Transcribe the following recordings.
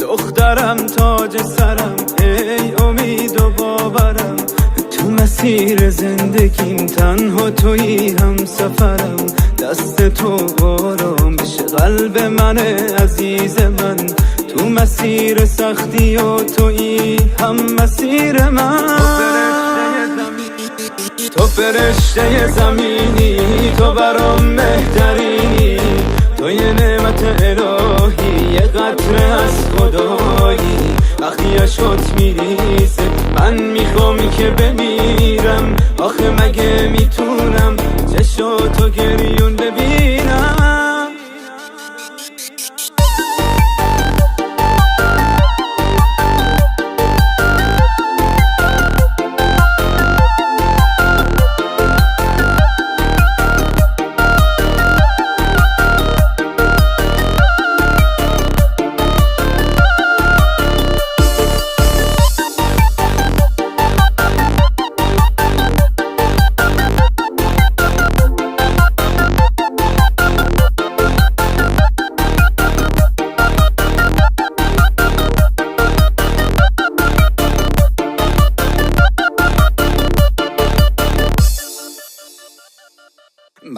دخترم تاج سرم، ای امید و باورم، تو مسیر زندگیم تنها تویی هم سفرم. دست تو آرامش قلب من عزیز من، تو مسیر سختی و تویی هم مسیر من. تو فرشته زمینی، تو برام بهترینی، تو یه نعمت الهی، یه قطره از خدایی. وقتی عشقت میریزه من میخوام که بمیرم، آخه مگه میتونم چشاتو گریون ببینم؟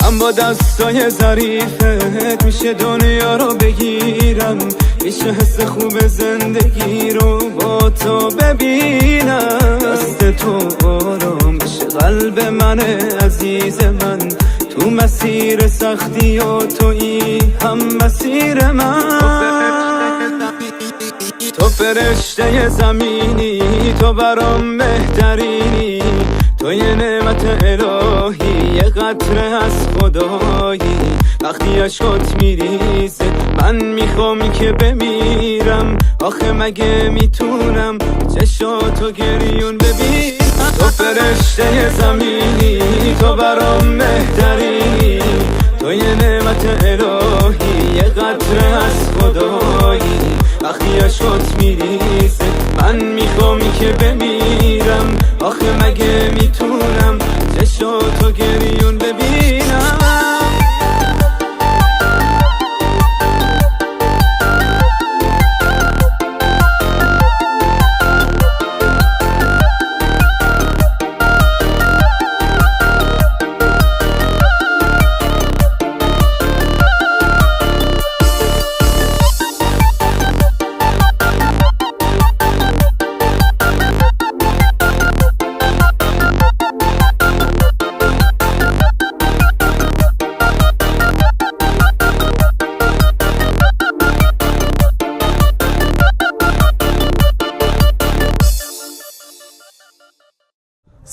من با دستای ظریفت میشه دنیا رو بگیرم، میشه حس خوب زندگی رو با تو ببینم. دست تو آرامش قلب من عزیز من، تو مسیر سختی و تویی هم مسیر من. تو فرشته زمینی، تو برام بهترینی، تو یه نعمت الهی، یه قطره از خدایی. وقتی عشقت میریزه من میخوام که بمیرم، آخه مگه میتونم چشاتو گریون ببینم؟ تو فرشته زمینی، تو برام بهترینی، تو یه نعمت الهی، یه قطره از خدایی. وقتی عشقت میریزه من میخوام که بمیرم، آخه مگه میتونم چشاتو گریون ببینم؟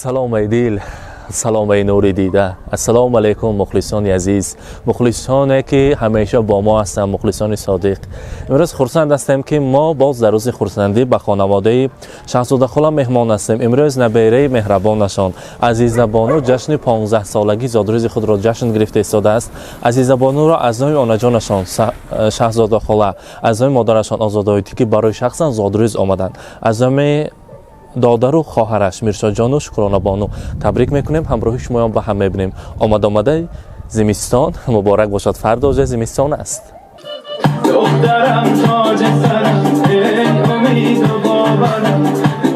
Салом ай дил, салом ай нури дида. Ассалому алайкум, мухлисони азиз, мухлисоне ки ҳамеша бо мо ҳастанд, мухлисони содиқ. Имрӯз хурсанд ҳастем, ки мо боз дар рӯзи хурсандӣ ба хонаводаи Шаҳзодахола меҳмон ҳастем. Имрӯз набераи меҳрабонашон Азизабону ҷашни 15-солагӣ зодрӯзи худро ҷашн гирифта истодааст. Азизабонуро аз номи онаҷонашон Шаҳзодахола, аз номи модарашон Озодоитӣ, ки барои шахсан зодрӯз омаданд, аз номи додару хоҳараш Миршоҷону Шукронабону табрик мекунем. Ҳамроҳи шумоён ба ҳам мебинем. Омад-омадаи зимистон муборак бошад, фардо ҷа зимистон аст. دخترم تاج سرم، ای امید و باورم،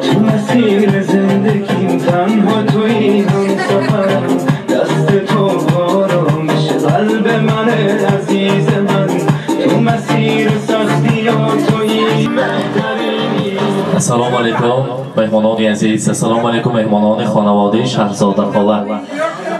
تو مسیر زندگیم تنها تویی هم سفرم. دست تو آرامش قلب من عزیز من، تو مسیر سختی و تویی بهترینی. Ассалому алайкум, меҳмонони азиз, ассалому алайкум, меҳмонони хонаводаи Шаҳзодахола.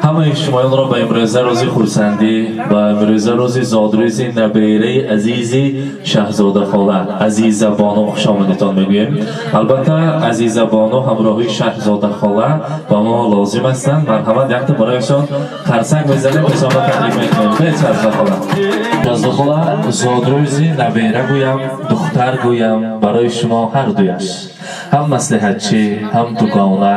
Ҳамаи шумоёнро ба имрӯза рӯзи хурсандӣ, ба имрӯза рӯзи зодрӯзи набераи азизи Шаҳзодахола Азизабону хушомадитон мегӯем. Албатта, Азизабону ҳамроҳи Шаҳзодахола ба мо лозим ҳастанд. Марҳамат, якта барояшон қарсак мезанем, эшонро табрик мекунем. Бед, Шаҳзодахола. Шаҳзодахола, зодрӯзи набера гӯям, духтар гӯям, барои шумо ҳар дуяш ҳам маслиҳатчӣ, ҳам дугона,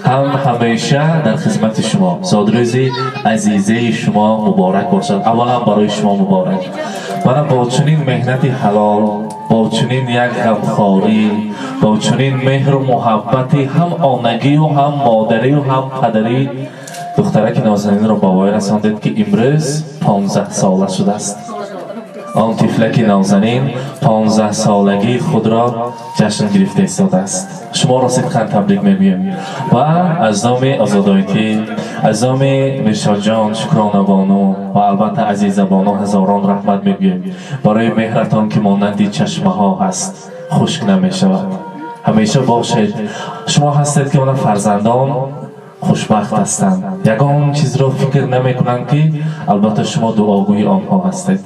ҳам ҳамеша дар хизмати шумо. Зодрӯзи азизаи шумо муборак бошад. Аввалан барои шумо муборак. Мана бо чунин меҳнати ҳалол, бо чунин як ғамхорӣ, бо чунин меҳру муҳаббати ҳам онагию ҳам модарию ҳам падарӣ духтараки нозанинро ба воя расондед, ки имрӯз 15 сола шудааст. Он тифлаки навзанин 15 солагии худро ҷашн гирифта истодааст. Шуморо сидқан табрик мегӯем ва аз номи Озодоитӣ, аз номи Миршодҷон, Шукронабону ва албатта Азизабону ҳазорон раҳмат мегӯем барои меҳратон, ки монанди чашмаҳо ҳаст, хушк намешавад. Ҳамеша бошед. Шумо ҳастед, ки она фарзандон хушбахт ҳастанд, ягон чизро фикр намекунанд, ки албатта шумо дуогӯи онҳо ҳастед.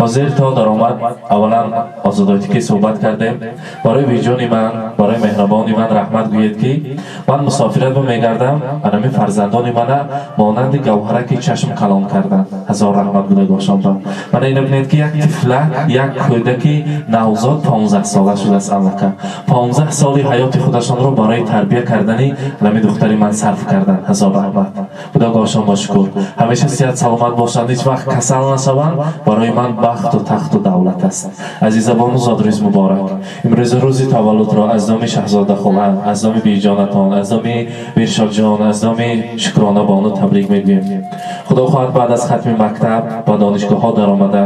Ҳозир то даромад аввалан Озодоитӣ ки суҳбат кардем, барои виҷони ман, барои меҳрабони ман раҳмат гӯед, ки ман мусофират мегардам, анами фарзандони мана монанди гавҳараки чашм калон карданд. Ҳазор раҳмат будагошон ба мана ина бинед, ки як тифлак, як кӯдаки навзод 15 сола шудааст. Аллака 15 соли ҳаёти худашонро барои тарбия кардани анами духтари ман сарф карданд. Ҳазор раҳмат худогоҳшон бо шукр. Ҳамеша сиҳат саломат бошанд, ҳеҷ вақт касал нашаванд, барои ман бахту тахту давлат аст. Азизабону, зодрӯз муборак. Имрӯз рӯзи таваллудро аз номи Шаҳзода хола, аз номи биҷонатон, аз номи Миршодҷон, аз номи Шукронабону табрик мегӯем. Худо хоҳад, баъд аз хатми мактаб ба донишгоҳҳо даромада,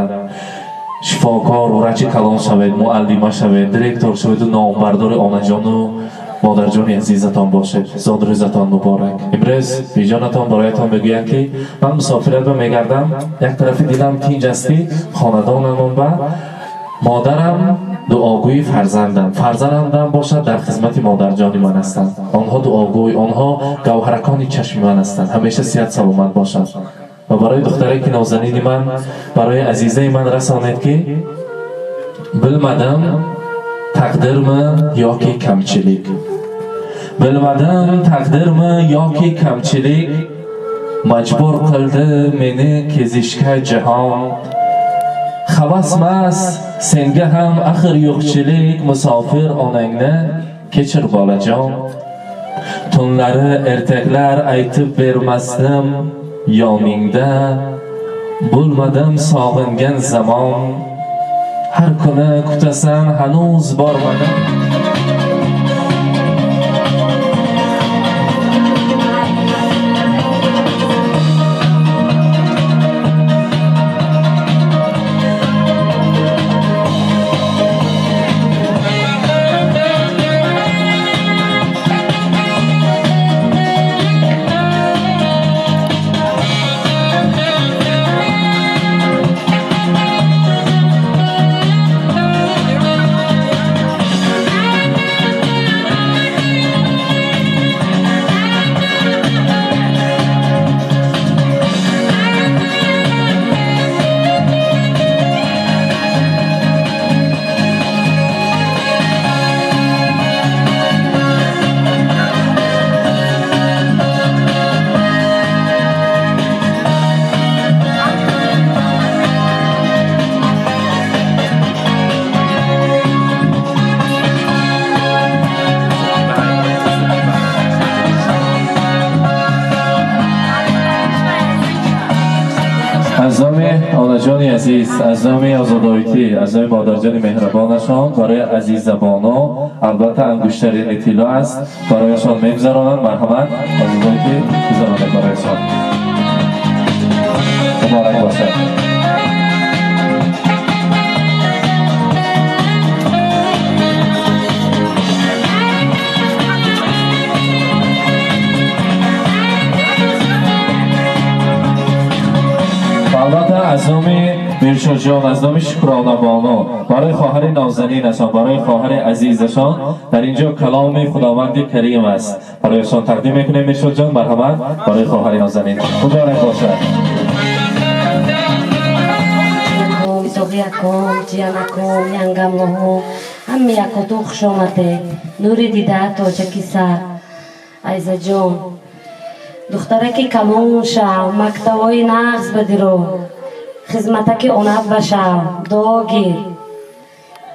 шифокор, врачи калон шавед, муаллима шавед, директор шаведу номбардори онаҷону модарҷони азизатон бошед. Зодрӯзатон муборак. Имрӯз биҷонатон бароятон мегӯянд, ки ман мусофират ба мегардам, як тарафи дилам тинҷ аст, ки хонадонамон ба модарам дуогӯи фарзандам, фарзандам бошад, дар хизмати модарҷони ман ҳастанд. Онҳо дуогӯй, онҳо гавҳаракони чашми ман ҳастанд. Ҳамеша сиҳат саломат бошанд. Ва барои духтаре ки нозанини ман, барои азизаи ман расонед, ки билмадам тақдирми ёки камчилик, bilmadim taqdirmi yoki kamchilik, majbur qildi meni kezishga jahon. Havasmas senga ham axir yo'qchilik, musofir onangni kechir, bolajon. Tunlari ertaklar aytib bermasdim yoningda, bo'lmadim sog'ingan zamon. Har kuni kutasan, hanuz bormadim. Аз номи онаҷони азиз, аз номи Озодоитӣ, аз номи модарҷони меҳрабонашон барои Азизабоно албатта ангуштарини тилло аст, барояшон мегузаронанд. Марҳамат, Озодоитӣ, гузаронед барояшон. Муборак бошад. Албатта аз номи Миршоҷон, аз номи Шукронабоно барои хоҳари нозанинашон, барои хоҳари азизашон дар инҷо каломи Худованди Карим аст, барояшон тақдим мекунем. Миршоҷон, марҳамат, барои хоҳари нозанин. Муборак бошад. Исоғияком, ҷиянаком, янгамлоҳо, ҳама якотон хуш омаде. Нури дида, тоҷаки сар, Айзаҷон, духтараки калон шав, мактабҳои нағз бадиро, хизматаки онат башав, дуо гир.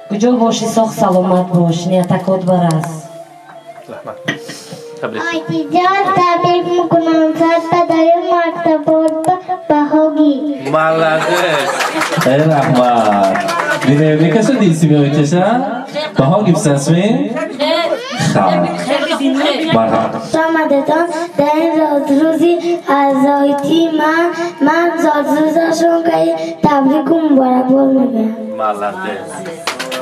Куҷо бошӣ, соғ саломат бош, ниятакот барас. Айтиҷон, табрик мекунам, сад падари мактабот баҳо гир. Молодец! Эй, раҳмат. Бинем, мекаша дисими ойчаша? Баҳо гибсасми? Хаб. Марҳамат. Омадатон дар ин рӯзи азоитии ман. Ман Зодрӯзашон табрику муборакбод мегӯям.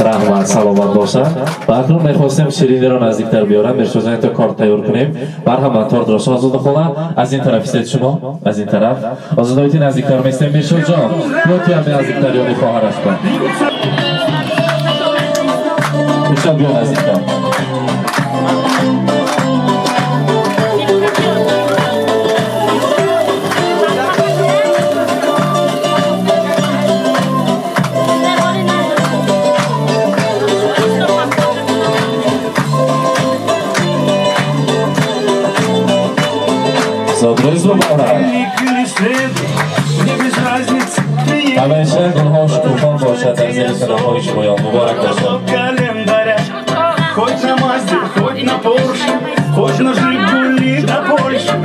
Раҳмат, саломат бошад. Ва акнун мехостем шириниро наздиктар биёрам. Миршоҷон, то корт тайёр кунем. Марҳамат, тортро Шоҳзода хола аз ин тараф истед, шумо аз ин тараф. Озодоити наздиктар местем. Миршоҷон, ё ту ҳам наздиктар ёни хоҳараш кун. Миршод, биё наздиктар. Зодрӯз муборак. Ҳамеша гулҳо шукуфон бошад дар зери қадамҳои шумоён. Муборак бошад. Хоть на Мазде, хоть на Порше, хоть на Жигули до Польши.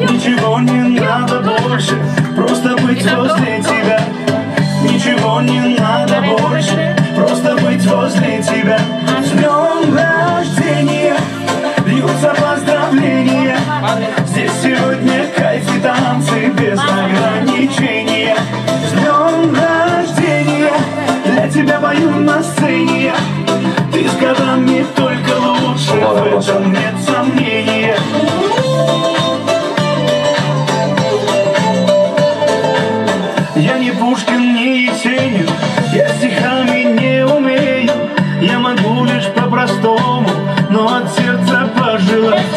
Ничего не надо больше, просто быть возле тебя. Ничего не надо больше, просто быть возле тебя. С днем рождения льются поздравления. Здесь сегодня кайф и танцы без ограничения. С днем рождения, для тебя пою на сцене. Ты с годами только лучше, в этом нет сомнения. Я не Пушкин, не Есенин, я стихами не умею. Я могу лишь по-простому, но от сердца пожелать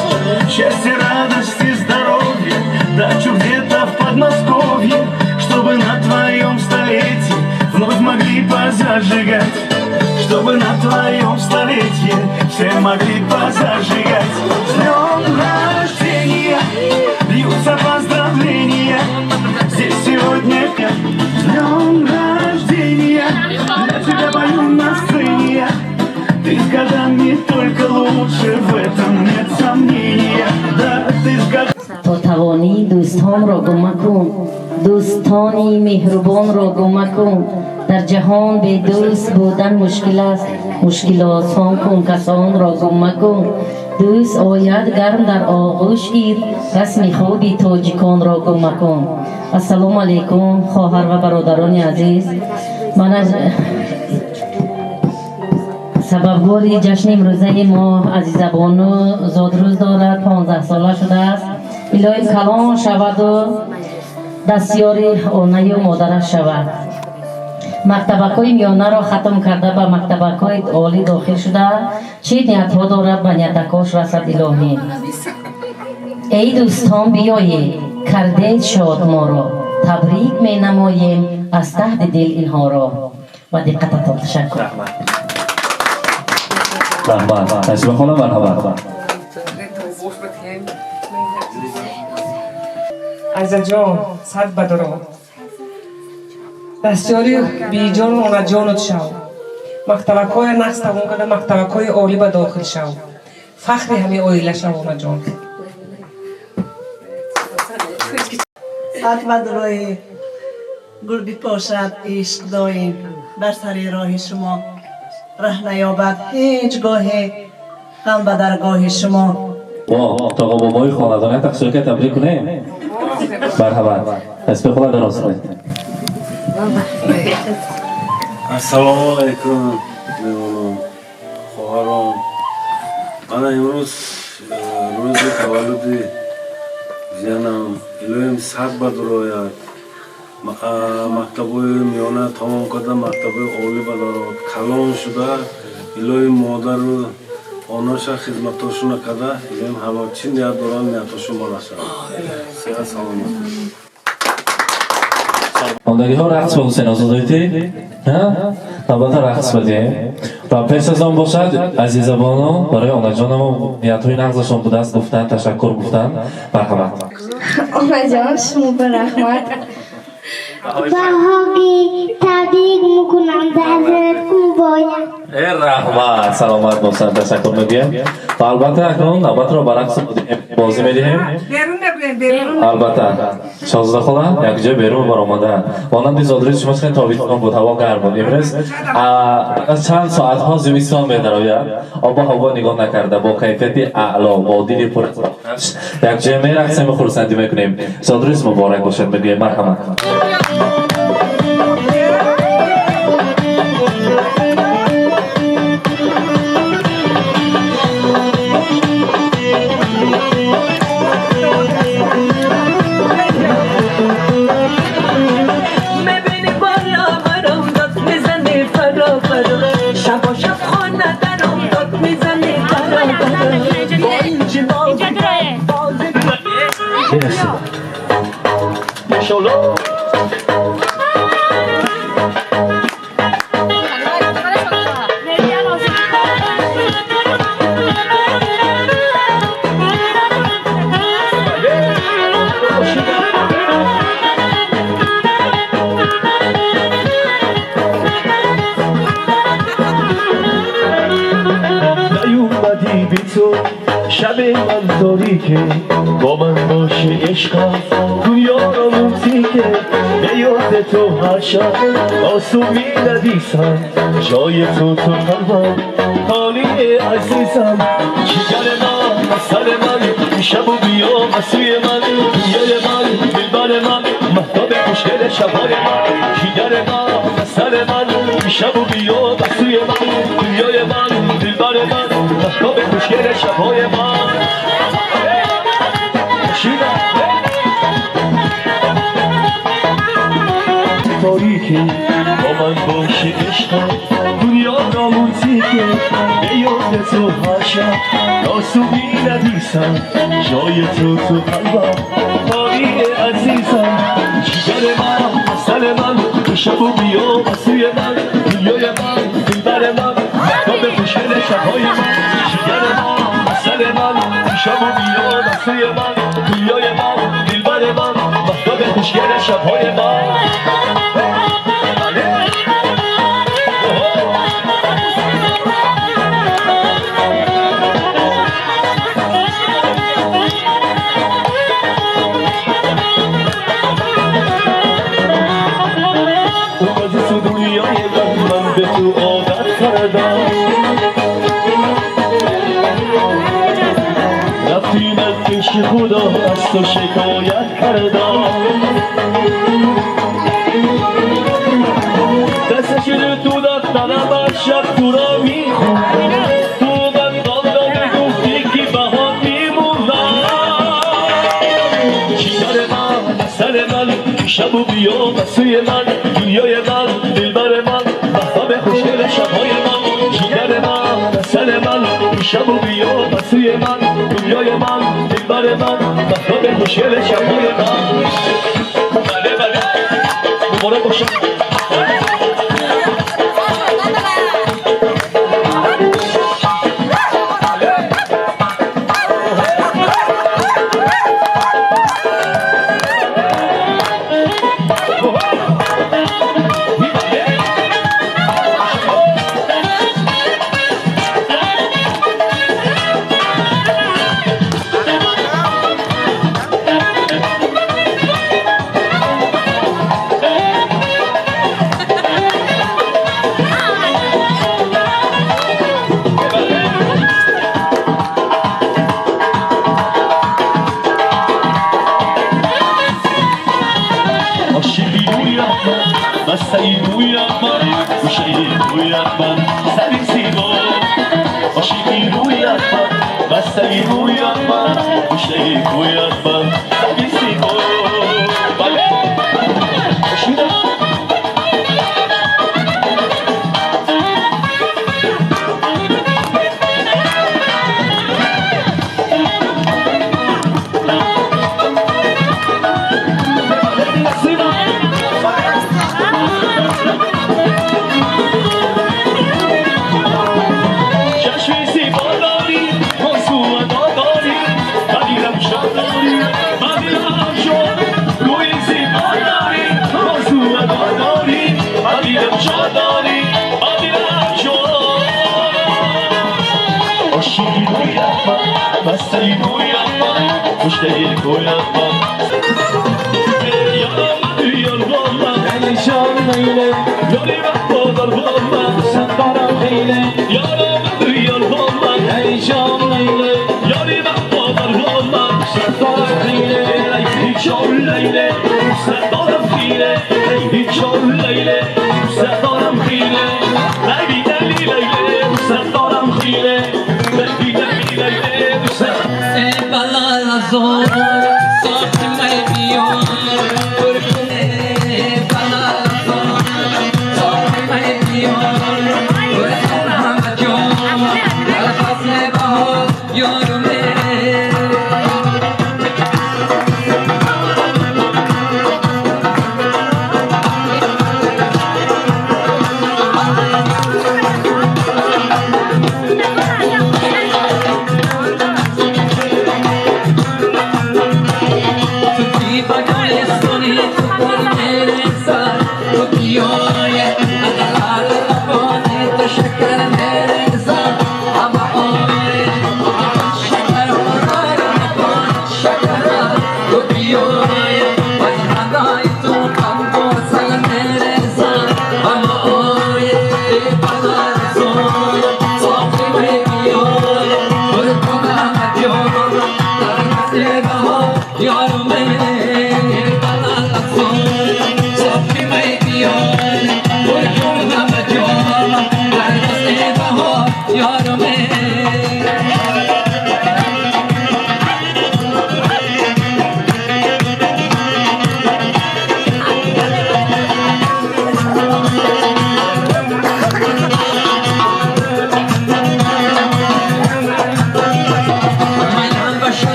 счастья, радости, здоровья, дачу где-то в Подмосковье, чтобы на твоем столетии вновь могли позажигать. Чтобы на твоем столетии все могли позажигать. С днем рождения льются поздравления. Здесь сегодня с днем рождения, для тебя пою на сцене. Ты с годами только лучше, в этом нет сомнения. Да, ты с годами. То тавонӣ дӯстонро гум макун, дӯстони меҳрубонро гум макун. Дар ҷаҳон бедӯст будан мушкил аст, мушкил осон кун, касонро гум макун. Дӯст ояд гарм дар оғӯш гир, расми хуби тоҷиконро гум макун. Ассалому алайкум, хоҳар ва бародарони азиз. Ман аз сабабгори ҷашни имрӯзаи мо Азизабону зодрӯз дорад, 15 сола шудааст. Илоҳи калон шаваду дастёри онаю модараш шавад. Мактабакҳои миёнаро хатм карда ба мактабакҳои олӣ дохил шуда, чӣ ниятҳо дорад, ба ниятакош расад илоҳӣ. Эй дӯстон, биёед, кардед шод моро, табрик менамоем аз таҳти дил инҳоро. Ба диққататон ташаккур. Раҳмат. Насиба хола, марҳамат. Азизаҷон, сад бадоро. Дастёри биҷону онаҷонут шав. Мактабакҳоя нақс тамом карда, мактабакҳои олӣ ба дохил шав. Фахри ҳамин оила шав, онаҷон. Сад бадрои гул бипошад ишқ доим бар сари роҳи шумо. Раҳ наёбад ҳеҷ гоҳе ғам ба даргоҳи шумо. Бо тоға бобои хонадона тақсирка табрик кунем. Марҳамат. Насиба хола, дароз кунед. Ассалому алайкум, меҳмонон, хоҳарон. Мана имрӯз рӯзи таваллуди зиянам. Илоҳим сад бадрояд. Мактабҳои миёна тамом карда, мактабҳои олӣ бадарод. Калон шуда, илоҳим модару онаша хизматошуна карда, илоҳим ҳама чӣ ният доранд, ниятошон барасад. Сиҳат, саломат. Ондагиҳо рақс ба Ҳусейн Озодоитӣ? Албатта рақс бадем. Ва пеш аз он бошад, Азизабону барои онаҷонамо ниятҳои нағзашон будааст гуфтан, ташаккур гуфтан. Марҳамат. Онаҷон, шумо ба раҳмат. Баҳоги табрик мекунам, дастат муборак. Э раҳмат, саломат бошад, ташаккур мегӯям. Ва албатта акнун навбатро ба рақс бозӣ медиҳем. Берун мебурем, берун. Албатта, Шоҳзода хола якҷо берун баромада. Монанди зодрӯзи шумо хеле тобистон буд, ҳаво гарм буд. Имрӯз аз чанд соатҳо зимистон медарояд. Обу ҳаво нигоҳ накарда, бо кайфияти аъло, бо дили пур якҷоя мерақсем ва хурсандӣ мекунем. Зодрӯз муборак бошад мегӯем. Марҳамат. شب من تاریکه با من باشه عشقم دنیا را موزیکه به یاد تو هر شب آسو می نویسم جای تو تو قلبم خالی عزیزم جگر من سر من شب و بیا سوی من دنیای من دلبر من مهتاب خوشگل شبهای من جگر من سر من شب و بیا سوی من دنیای من دلبر من مهتاب خوشگل شبهای من تاریکه با من باشه عشقم دنیا را موزیکه به یاد تو هر شب راسو می نویسم جای تو تو قلبم خالی عزیزم جگر من سر من شب و بیا سوی من دنیای من دلبر من مهتاب خوشگل شبهای من جگر من سر من شب و بیا سوی من دنیای من دلبر من مهتاب خوشگل شبهای من. رفتیم از پیش خدا از تو شکایت کردم دست شده تو دفترم هر شب تو را میخوندم تو غم را میگفتی که بهات میموندم جگر من سر من شب و بیا سوی من دنیای من دلبر من مهتاب خوشگل شبهای من جگر من سر من شب و بیا سوی من دنیای من دلبر من مهتاب خوشگل شبهای من. بله بله مبارک باشه.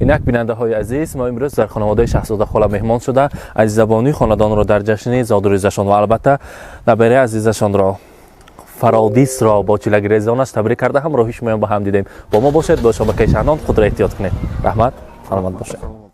Инак бинандаҳои азиз, мо имрӯз дар хонаводаи Шаҳзода хола меҳмон шуда, азизабонии хонадонро дар ҷашни зодрӯзашон ва албатта набераи азизашонро Фародисро бо чилагирезонаш табрик карда ҳамроҳи шумоён ба ҳам дидем. Бо мо бошед, бо шабакаи Шаҳнон худро эҳтиёт кунед. Раҳмат, саломат бошед.